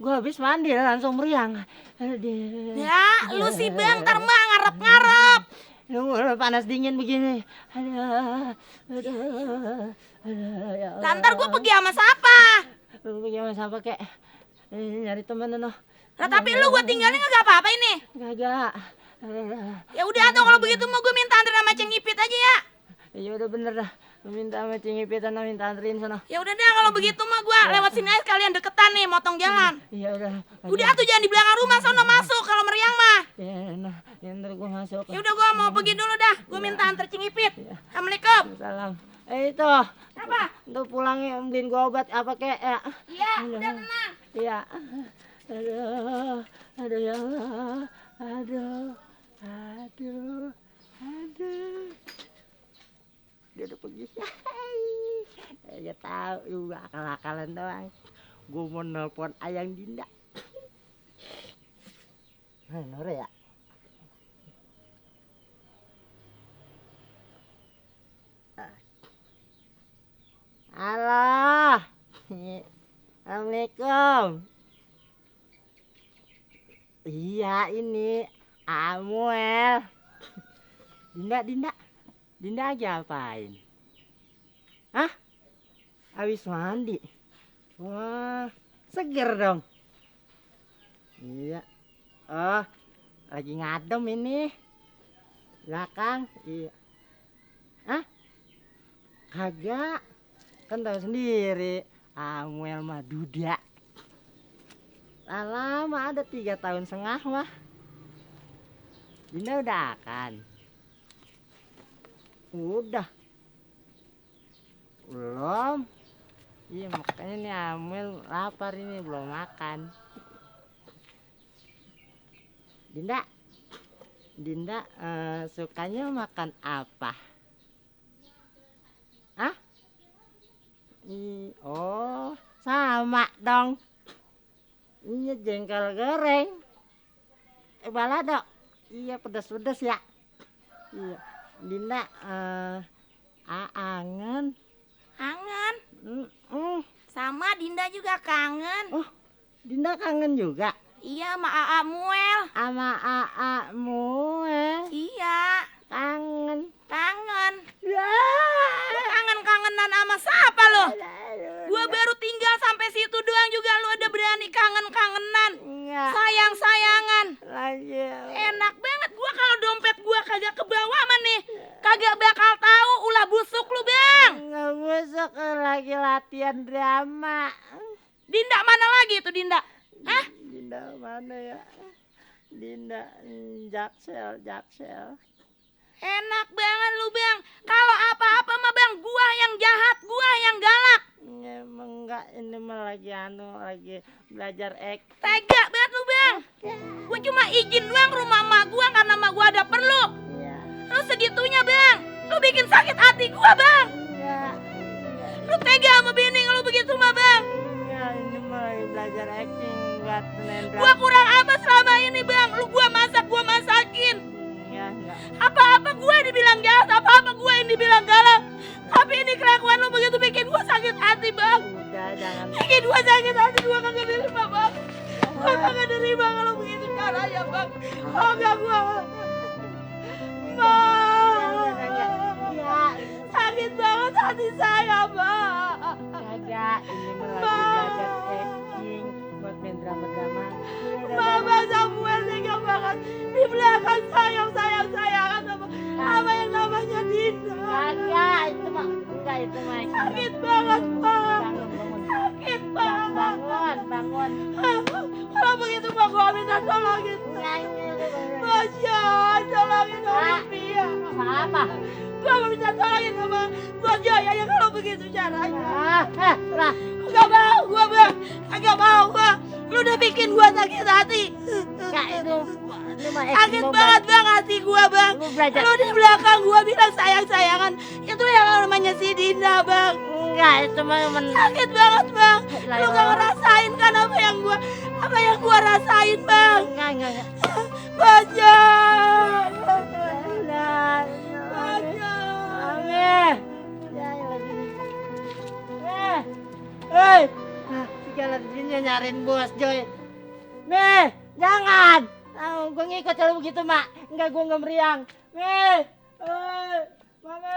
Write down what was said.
Gua habis mandi langsung meriang. Ya, lu sih Bang, ntar mah ngarep-ngarep. Panas dingin begini. Aduh, ya Lah ntar gue Allah. pergi sama siapa? Pergi sama siapa kek? Nyari temen noh. Lah tapi lu gue tinggalin gak apa-apa ini. Kagak. Ya udah tuh kalau begitu mau gue minta anterin sama Ceng Ipit aja ya. Ya udah bener dah. Lu minta sama Cing Ipit sana minta anterin sana. Ya udah dah kalau begitu mah gue lewat sini aja sekalian deketan nih, motong jalan. Iya udah. Udah tuh jangan di belakang rumah sono masuk kalau meriang mah. Ya nah, ntar gua masuk. Ya udah gue mau pergi dulu dah. Gue minta anter Ceng Ipit. Assalamualaikum. Salam. Itu. Apa? Untuk pulangnya beliin gua obat apa kek ya? Iya, udah tenang. Iya. Aduh ya Allah. Aduh. Dia udah pergi. Ya tahu juga akal-akalan doang. Gua mau nelpon Ayang Dinda. Nore ya. Halo. Assalamualaikum. Iya ini Amuel. Dinda lagi apain? Hah? Habis mandi. Wah, seger dong. Iya. Oh, lagi ngadem ini. Belakang. Iya. Hah? Kagak. Kan tahu sendiri, Amuel mah duda. Lama ada 3,5 tahun mah. Dinda udah akan. Udah. Belum. Iya makanya nih Amuel lapar ini belum makan. Dinda sukanya makan apa? Hah? Oh, sama dong. Ini jengkol goreng. Balado. Iya pedas-pedas ya. Iya. Dinda angen. Kangen. Sama Sama Dinda juga kangen. Oh, Dinda kangen juga. Iya sama Aa Muel. Sama Aamu Iya, kangen. kangen. Lu kangen-kangenan sama siapa lo? Gua baru tinggal sampai situ doang juga lu udah berani kangen-kangenan. Enggak. Sayang-sayangan. Lagi. Enak banget gua kalau dompet gua kagak kebawa mah nih. Kagak bakal tahu ulah busuk lu, Bang. Nggak busuk lagi latihan drama. Dinda mana lagi itu Dinda? Hah? Dinda mana ya? Dinda Jaksel. Enak banget lu, Bang. Kalau apa-apa mah Bang, gua yang jahat, gua yang galak. Emang enggak ini mah lagi belajar acting. Tega banget lu, Bang. Gua cuma izin doang rumah emak gua karena emak gua ada perlu. Iya. Lu segitunya, Bang. Lu bikin sakit hati gua, Bang. Enggak. Lu tega sama bini lu begitu mah, Bang. Enggak, ini mah lagi belajar acting buat nendang. Gua kurang apa selama ini, Bang? Lu gua masak, gua masakin. Enggak. Apa-apa gua dibilang jahat, apa-apa gua yang dibilang galak. Tapi ini kelakuan lu begitu bikin gua sakit hati, Bang. Udah jangan. Bikin gua sakit hati, gua kagak nerima, Bang. Gua kagak nerima kalau begitu caranya, Bang. Oh, enggak gua. Bang. Iya. Sakit banget hati saya, Bang. Kagak, ini mah lagi belajar acting buat main drama-drama. Mama Samuel tega banget di belakang sayang-sayangan sama yang namanya Dinda. Kagak, itu mah acting. Sakit banget, Bang. Bangun. Sakit banget. Bangun. Kalau begitu Bang, gua minta tolongin. Bosya, tolongin Olivia. Apa? Gua mau minta tolongin sama Bos Jaya ya kalau begitu caranya. Lah, Enggak mau gua, Bang. Enggak mau gua. Lu udah bikin gua sakit hati. Kak itu mah Sakit banget Bang hati gua, Bang. Lu belajar. Lu di belakang gua bilang sayang-sayangan. Itu yang namanya si Dinda, Bang. Enggak, itu mah Sakit banget, Bang. Lu gak ngerasain kan apa yang gua rasain, Bang. enggak. Baja. Lah, Baja. Amin. Ya lagi. Hei. segala dunia nyariin bos Joy. Nih, jangan. Gue ngikut kalau begitu, Mak. Enggak, gue nggak meriang. Nih, Mami.